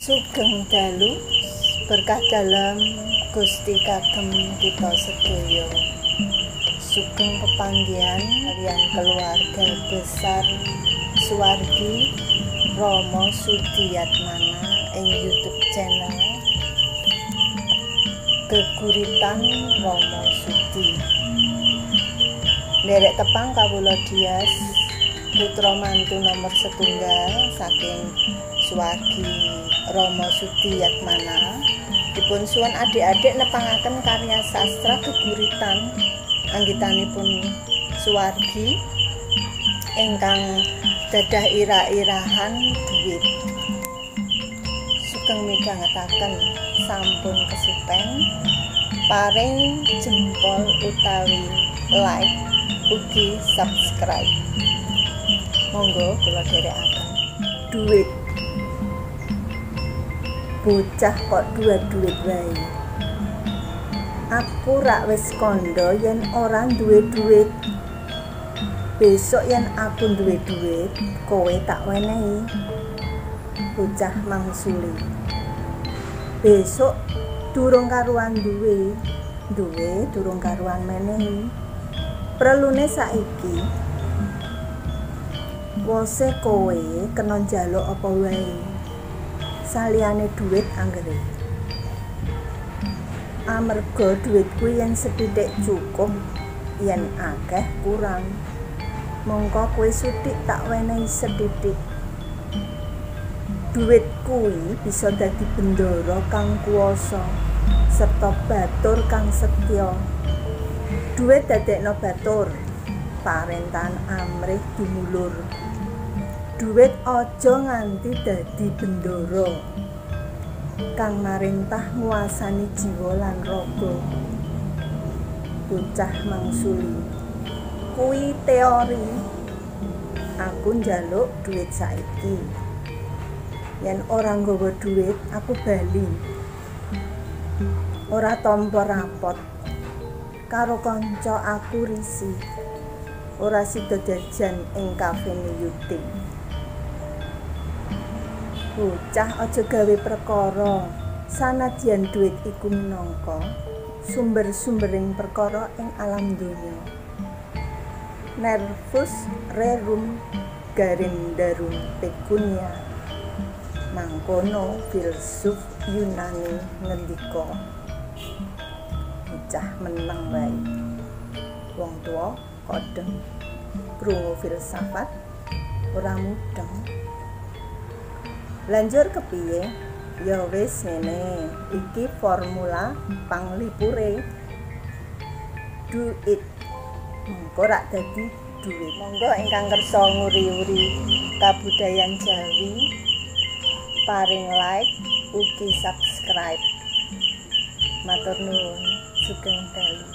Sugeng dalu, berkah dalem Gusti kagem kita sedaya. Sugeng pepanggihan kaliyan keluarga besar Suwargi Romo Sudiyatmana ing YouTube channel Geguritan Romo Sudi. Nderek tepang kawula Dias, putra mantu nomor setunggal saking Suwargi Romo Sudiyatmana. Dipun suwun adik-adik nepangaken karya sastra geguritan anggitanipun Suwargi ingkang dadah ira-irahan duit. Sugeng midhangetaken sampun kesupen, paring jempol utawi like ugi subscribe. Monggo kula dherekaken. Duit. Bocah kok duwe duit wae. Aku rak wis kandha yen ora duwe duit. Besok yen aku duwe duit, kowe tak wenehi. Bocah mangsuli. Besok durung karuan duwe, duwe durung karuan menehi. Prelune saiki. Wose kowe kena njaluk apa wae. Saliyane duit anggere. Amarga duit kuwi yen sethithik cukup, yen akeh kurang. Mongko kowe suthik tak wenehi sethithik. Duit kuwi bisa dadi bendara kang kuwasa serta batur kang setya. Duit dadekno batur, parentahan amrih dumulur. Duit aja nganti dadi bendara kang marentah nguasani jiwa lan raga. Bocah mangsuli. Kuwi teori. Aku njaluk duit saiki. Yen ora nggawa duit, aku bali. Ora tampa rapot. Karo kanca aku risi. Ora sida jajan ing kafe Yuti. Bocah aja gawe perkara. Sanadyan duit iku minangka sumber-sumbering perkara ing alam donya. Nervus rerum garindarum pecunia. Mangkono filsuf Yunani ngendika. Bocah meneng wae. Wong tuwa kodheng krungu filsafat ora mudeng. Lanjur kepiye? Ya wis ngene, iki formula panglipure. Do it. Mengko rak dadi duit. Monggo ingkang kersa nguri-uri kabudayan Jawi, paring like ugi subscribe. Matur nuwun, sugeng dalu.